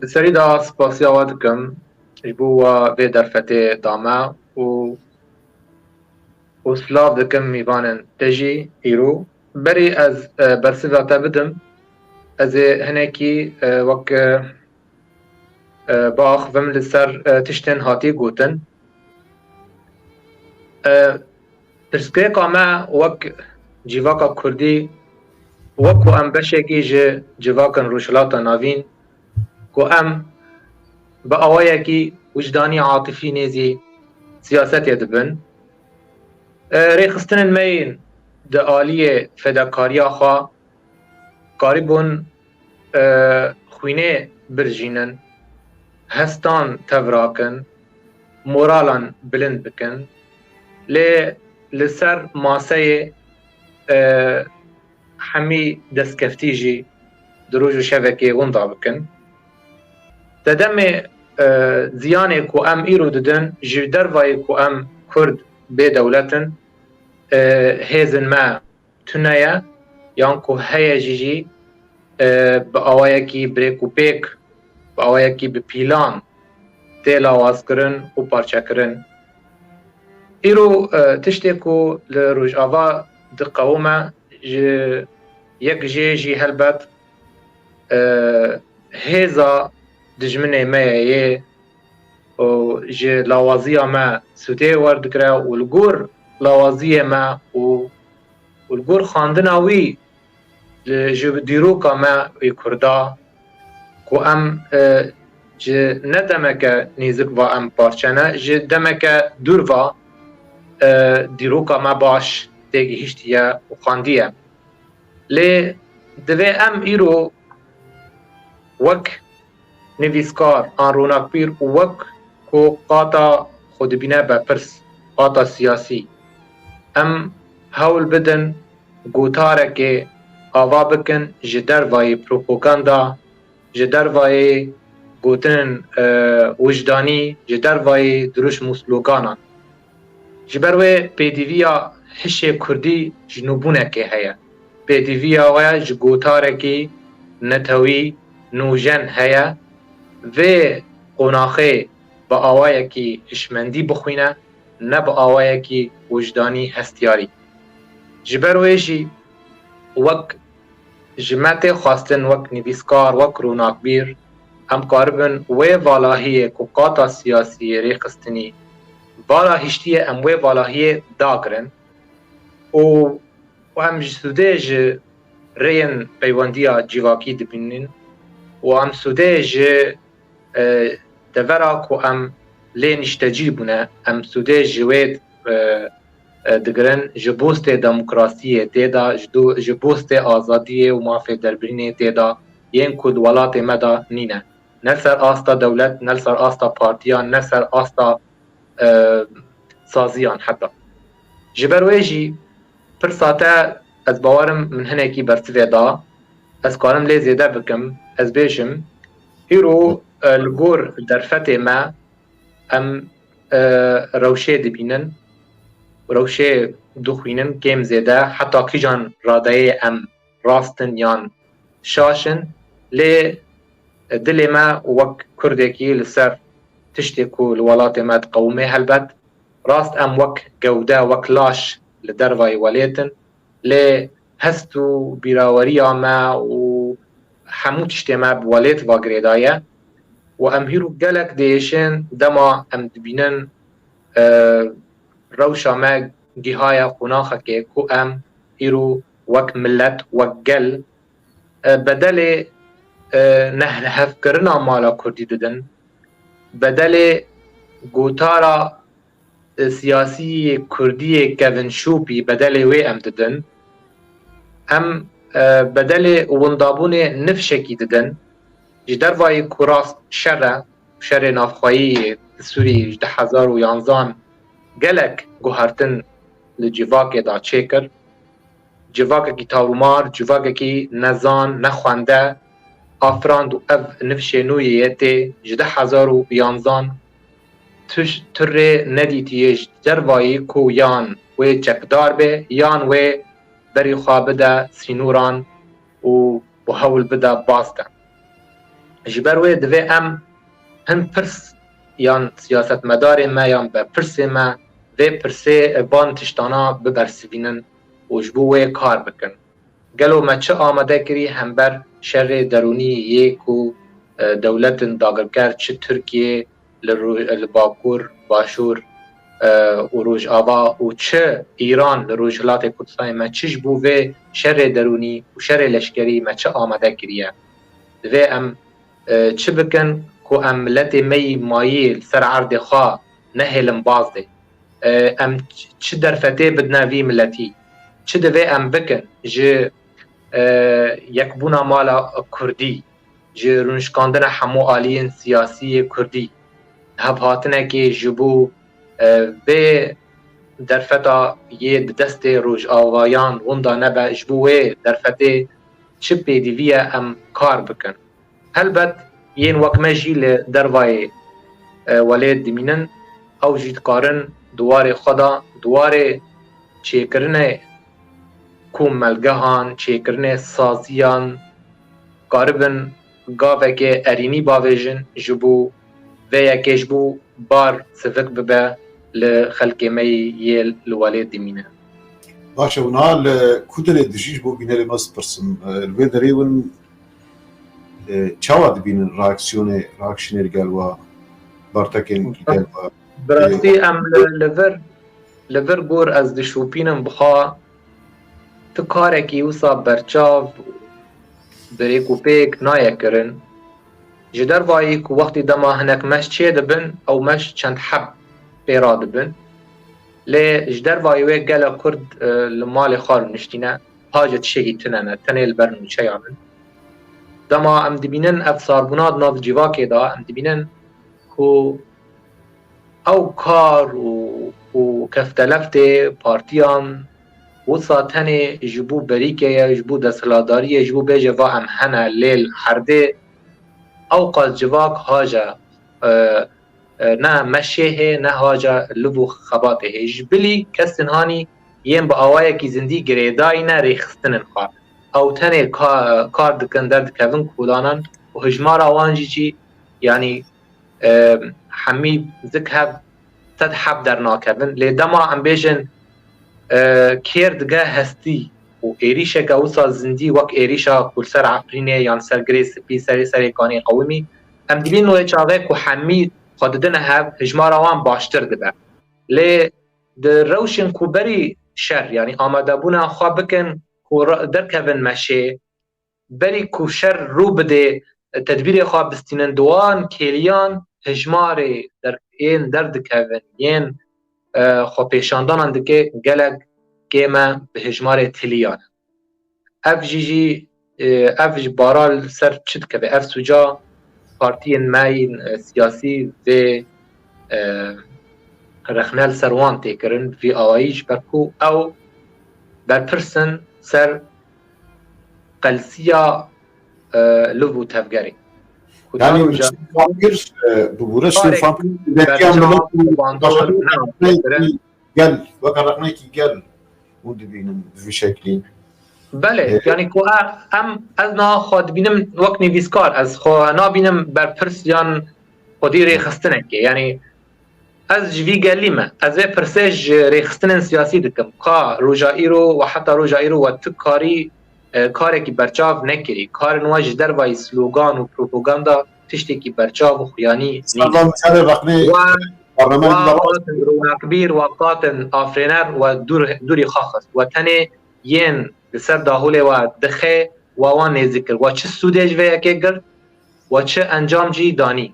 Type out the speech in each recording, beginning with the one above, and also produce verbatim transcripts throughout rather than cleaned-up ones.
Di serî de spasiya we dikim ji bo we vê derfetê da me û û silav dikim mîvanên te jî îro. Berî ez, e, bersiva te bidim, ez ê hinekî, e, wek, e, e, biaxivim li ser, e, tiştên hatî gotin. E, pirsgirêka me wek civaka Kurdî, wek ku em beşekî ji civakên Rojhilata Navîn, ku em bi awayekî wijdanî, atifî nêzî siyasetê dibin. E, rêxistinên me yên di aliyê fedakariya xwe karîbûn, e, xwînê birjînin, hestan tevrakin, moralan bilind bikin. Lê li ser maseyê, e, hemî destkeftî jî di roj û şevekê winda bikin. Sedemê, e, ziyanê ku em îro didin, ji dervayê ku em Kurd bê dewlet in, e, hêzên me tune ye, yan ku heye jî jî, e, bi awayekî bi rêk û pêk, bi awayekî bi pîlan tê lawazkirin û parçekirin. Îro, e, tiştê ku li Rojava diqewime, ji yek jê jî helbet, e, hêza dijminê me ye yê û ji lawaziya me sûdê werdigire û li gor lawaziyê me û û li gor xwendina wî, e, ji dîroka me ê Kurda, ku em, e, ji ne demeke nêzik va em parçe ne, ji demeke dûr va, e, dîroka me baş têgihiştiye û xwendiye. Lê divê em îro wek nivîskar an ronakbîr û wek ku qata xwe dibîne berpirs, qata siyasî, em hewl bidin gotarekê ava bikin ji dervayî propaganda, ji dervayî gotinên, e, wijdanî, ji dervayî dirûşm û sloganan. Ji ber wê pêdîviya hişê Kurdî ji nûbûnekê heye. Pêdîviya we ji gotarekî netewî nûjen heye. Vê qonaxê bi awayekî hişmendî bixwîne, ne bi awayekî wijdanî hestiyarî. Ji ber wê jî wek ji me tê xwestin, wek nivîskar, wek ronakbîr, em karibin wê valahiyê ku qata siyasî yê rêxistinî vala hiştiye, em wê valahiyê dagirin û, û em ji sûdê ji rêyên peywendiya civakî dibînin û em sûdê ji, e, devera ku em lê nîştecî bûne, em sûdê ji wê, e, e, digirin, ji bostê demokrasiyê tê de, ji do-, ji bostê azadiyê û mafê derbirînê tê de, yên ku di welatê me de nîne. Ne li ser asta dewlet, ne li ser asta partiyan, ne ser asta, e, saziyan heta. Ji ber wê jî pirsa te, ez bawerim min hinekî bersivê da, ez karim lê zêde bikim, ez bêjim, îro, e, li gor derfetê me em, e, rewşê dibînin, rewşê dixwînin kêm zêde, heta kîjan radeyê em rast in yan şaş in, lê dilê me wek Kurdekî li ser tiştê ku li welatê me diqewimê helbet, rast em wek gewde, wek laş li dervayî welêt in, lê hest û bîraweriya me û hemû tiştê me bi welêt ve girêdaye û em hîro gelek diêşin dema em dibînin, e, rewşa me gihaye qonaxekê ku em îro wek milet, wek gel, e, bedelê, e, nehlihevkirina mala Kurdî didin, bedelê gotara, e, siyasî yê Kurdî yê kevin şopî bedelê wê em didin. Em, e, bedelê windabûnê nifşekî didin. Ji dervayî ku rast şer e, şerê navxweyî yê di Sûrî ji du hezar û yanzan gelek guhertin li civakê de çêkir. Civakekî tawrûmar, civakekî nezan, nexwende, afirand û ev nifşê nû yê yê tê ji du hezar û yanzan tu, tu rê nedîtiyê ji dervayî ku yan wê çekdar be, yan wê berî xwe bide sînoran û, û hewl bide bas de. Ji ber wê divê em hin pirs yan siyasetmedarê me yan berpirsê me vê pirsê, van tiştana bibersivînin û ji bo wê kar bikin. Gelo me çi amade kirî hember şerê derûnî yê ku, e, dewletên dagirker çi Tirkiye li ro-, li Bakur, Başûr, e, û Rojava û çi Îran li Rojhilatê Kurdistanê me çi ji bo vê şerê derûnî û şerê leşkerî me çi amade kiriye? Divê em, e, çi bikin ku em miletê me yî mayî li ser erdê xwe nehêlin bazdê? E, em ç-, çi derfetê bidine vî miletî? Çi divê em bikin ji, e, yekbûna mala Kurdî, ji rûnişkandina hemû aliyên siyasî yê Kurdî, hevhatinekê ji bo, e, vê derfeta yê di destê Rojavayan winda nebe, ji bo wê derfetê çi pêdivî ye em kar bikin? Helbet yên wek me jî li dervayê, e, welêt dimînin, ew jî dikarin di warê xwe de, di warê çêkirinê komelgehan, çêkirinê saziyan, karibin gavekê erînî bavêjin ji bo vê yekê, ji bo bar sivik bibe li xelkê me yê li welêt dimîne. Baş e, û niha li ku derê dijî ji bo bînerê me spirsim, e, li vê derê win, e, çawa dibînin reaksiyonê, reaksiyonê li gel we, bertekên li gel we? Bi rastî em li, li vir, li vir gor ez dişopînim, bixa tu karekî wisa berçav, bi rêk û pêk nayê kirin. Ji dervayî ku wextî dema hinek meş çê dibin, ew meş çend heb pê radibin. Lê ji dervayî wê gelek Kurd, e, li malê xwe rûniştîne, haca tiştekî tune ne, tenê li ber nûçeyan in. Dema em dibînin ev sarbûna di nav civakê de, em dibînin ku ew kar û, û kefteleftê partiyan wisa tenê ji bo berîkê ye, ji bo desthilatdariyê, ji bo bêje va em hene, lê li herdê ew qas civak haca, e, e, ne meşê hê, ne haca liv û xebatê hê. Ji bilî kesên hanî yên bi awayekî zindî girêdayî ne rêxistinên xwe. Ew tenê ka-, kar dikin, derdikevin kolanan û hijmara wan jî jî, yanî, e, hemî zik hev sed heb dernakevin. Lê dema em bêjin, e, kêr dige hestî û êrîşeke wisa zindî wek êrîşa ku li ser Efrînê yan ser Girê Spî, serê Serê Kanê qewimî, em dibînin wê çaxê ku hemî xwe didine hev, hijmara wan baştir dibe. Lê di rewşên ku berî şer, yanî amadebûna xwe bikin ku re-, derkevin meşê, berî ku şer rû bidê, tedbîrê xwe bistînin, di wan kêliyan hijmarê der-, yên derdikevin, yên, e, xwepêşandanan dike gelek kêm e bi hijmarê tiliyan. Ev jî jî, e, ev ji bara li ser çi dikeve? Ev sûca partiyên me yên, e, siyasî vê, e, rexne li ser wan tê kirin, vî awayî ji ber ku ew berpirs in ser qelsiya, e, liv û tevgerê. Ku Yani, dar û car şêxan kir, e, bi bûre şêxan kir, berçav, bandor, ne, gel, weke rexnekî gel hûn dibînin bi vî şeklî. Belê, e, yanî ku e-, em, ez niha xwe dibînim wek nivîskar, ez xwe nabînim berpirs yan xwedî rêxistinekê. Yanî ez ji vî gelî me. Ez vê pirsê ji rêxistinên siyasî dikim. Ka roja îro û heta roja îro we tu karî, e, karekî berçav nekirî. Karên we ji dervayî slogan û propaganda tiştekî berçav û xuyanî nîne. Serdar Mijarê rexnê We, we qatin ronakbîr, we qatin afrêner, we dûr, dûrî xwe xist. We tenê yên li ser dahûlê we dixe, we wan nêzîk kir. We çi sûdê ji vê yekê girt, we çi encam jî danî.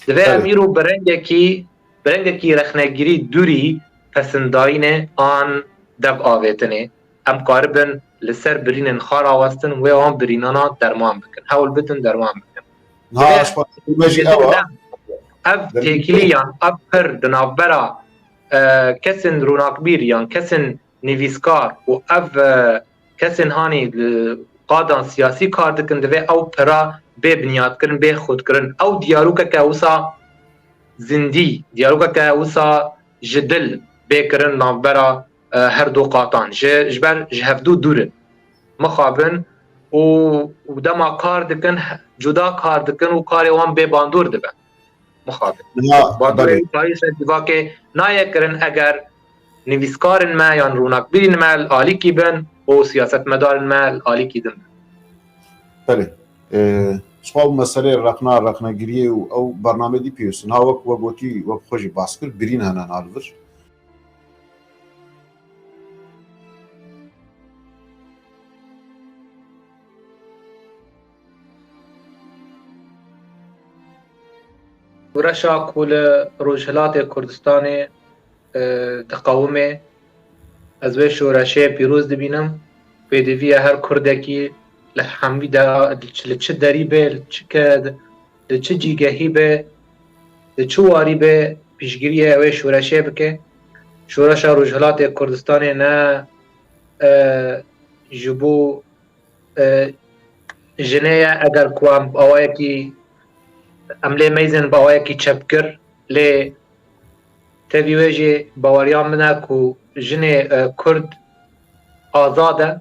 Divê em Belê. îro bi rengekî, bi rengekî rexnegirî dûrî pesindayînê an dev avêtinê. Em karibin li ser birînên xwe rawestin, wê wan birînana derman bikin. Hewl bidin derman bikin. Niha Divê ev têkiliyan, ev pir di navbera, e, kesên ronakbîr yan kesên nivîskar û ev, e, kesên hanî li qadan siyasî kar dikin, divê ew pira bê binyatkirin, bê xurtkirin. Ew diyalogeke wisa zindî, diyalogeke wisa ji dil bê kirin navbera, e, her du qatan. Ji, ji ber ji hevdu dûr in. Mixabin û, û dema kar dikin, cuda kar dikin û karê wan bê bandor dibe. Mixabin. Bandorê wî parî ser civakê nayê kirin eger nivîskarên me yan rûnakbîrên me li alîkî bin û siyasetmedarên me li alîkî din bin. Belê. Spas, meseleyê rexna, rexnegiriyê û ew bernameyê dî pêwîst in. Ha wek we gotî, wek xwe jî bas kir, birîn hene na li vir. Şoreşa ku li Rojhilatê Kurdistanê, e, diqewime, ez wê şoreşê pîroz dibînim. Pêdivî ye her Kurdekî li hemî de, li çi, li çi derî be, li çi ke, li çi cîgehî be, li çi warî be, piştgiriyê wê şoreşê bike. Şoreşa Rojhilatê Kurdistanê ne, e, ji bo, e, jinê ye, eger ku em bi awayekî, em lê meyzên bi awayekî çepgir, lê tevî wê jî baweriya min e ku jinê, e, Kurd azad e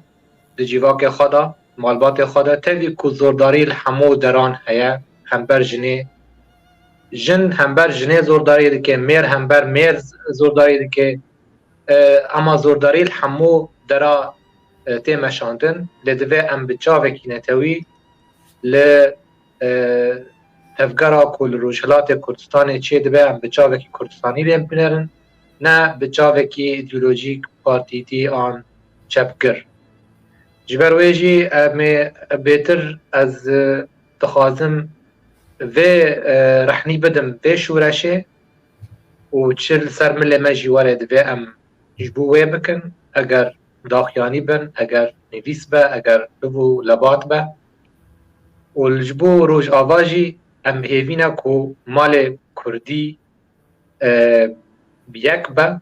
di civakê xwe de, malbatê xwe de, tevî ku zordarî li hemû deran heye hember jinê. Jin hember jinê zordarî dike, mêr hember mêr zordarî dike. E, ema zordarî li hemû dera, e, tê meşandin, lê divê em bi çavekî netewî li, e, tevgera ku li Rojhilatê Kurdistanê çêdibe, em bi çavekî Kurdistanî lê binêrin, ne bi çavekî îdeolojîk, partîtî an çepgir. Ji ber wê jî em ê bêtir ez, e, dixwazim vê, e, rehnî bidim vê şoreşê û çi li ser milê me jî were divê em ji bo wê bikin, eger daxuyanî bin, eger nivîs be, eger biv û lebat be. Û ji bo Rojava jî em hêvî ne ku malê Kurdî, e, bi yek be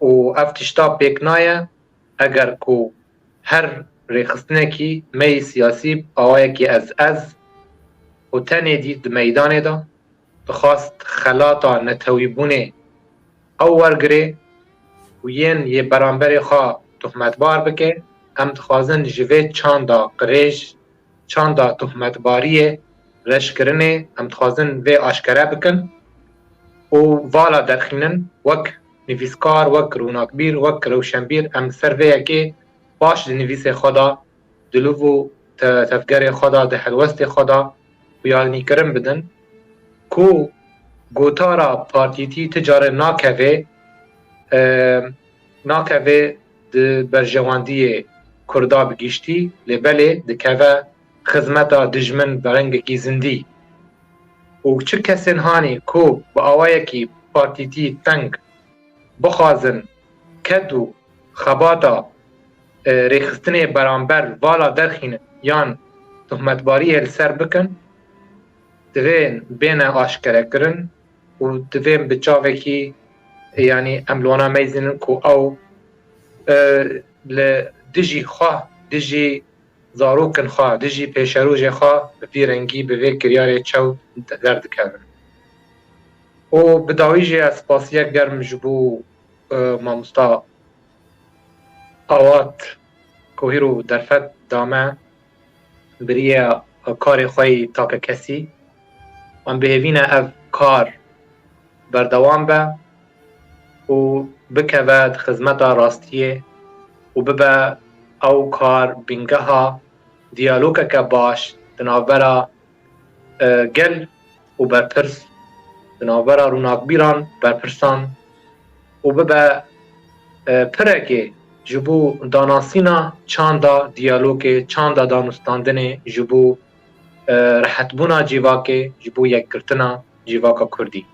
û ev tişta pêk naye eger ku her rêxistinekî me yî siyasî bi awayekî ez ez û tenê dî di meydanê de dixwast xelata netewîbûnê ew wergirê û yên yê beramberê xwe tohmetbar bike, em dixwazin ji vê çanda qirêj, çanda tohmetbariyê, reşkirinê, em dixwazin vê aşkere bikin û vala derxînin, wek nivîskar, wek rûnakbîr, wek rewşenbîr, em li ser vê yekê baş di nivîsê xwe de, di liv û te-, tevgerê xwe de, di helwestê xwe de xuyanîkirin bidin ku gotara partîtî ti carê nakeve, e, nakeve di berjewendiyê Kurda bi giştî, lê belê dikeve xizmeta dijmin bi rengekî zindî. Û çi kesên hanî ku bi awayekî partîtî teng bixwazin ked û xebata, e, rêxistinê beramber vala derxînin yan tohmetbariyê li ser bikin, divên bêne aşkerekirin û divên bi çavekî, e, yanî em li wana meyzînin ku ew, e, li dijî xwe, dijî zarokên xwe, dijî pêşerojê xwe bi vî rengî, bi vê kiryarê çew derdikevin. Û bi dawî jî ez spasiyek germ ji bo, e, mamosta Awat ku hîro derfet da me, biriye karê xwe yî takekesî. Em bi hêvî ne ev kar berdewam be û bikeve di xizmeta rastiyê û bibe ew kar bingeha diyalogeke baş di navbera, e, gel û berpirs, di navbera rûnakbîran, berpirsan û bibe, e, pirekê ji bo danasîna çanda diyalogê, çanda danûstandinê, ji bo, e, rehetbûna civakê, ji bo yekgirtina civaka Kurdî.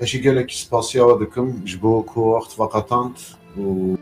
Ez jî gelekî spasiya we dikim ji bo ku wext veqetand û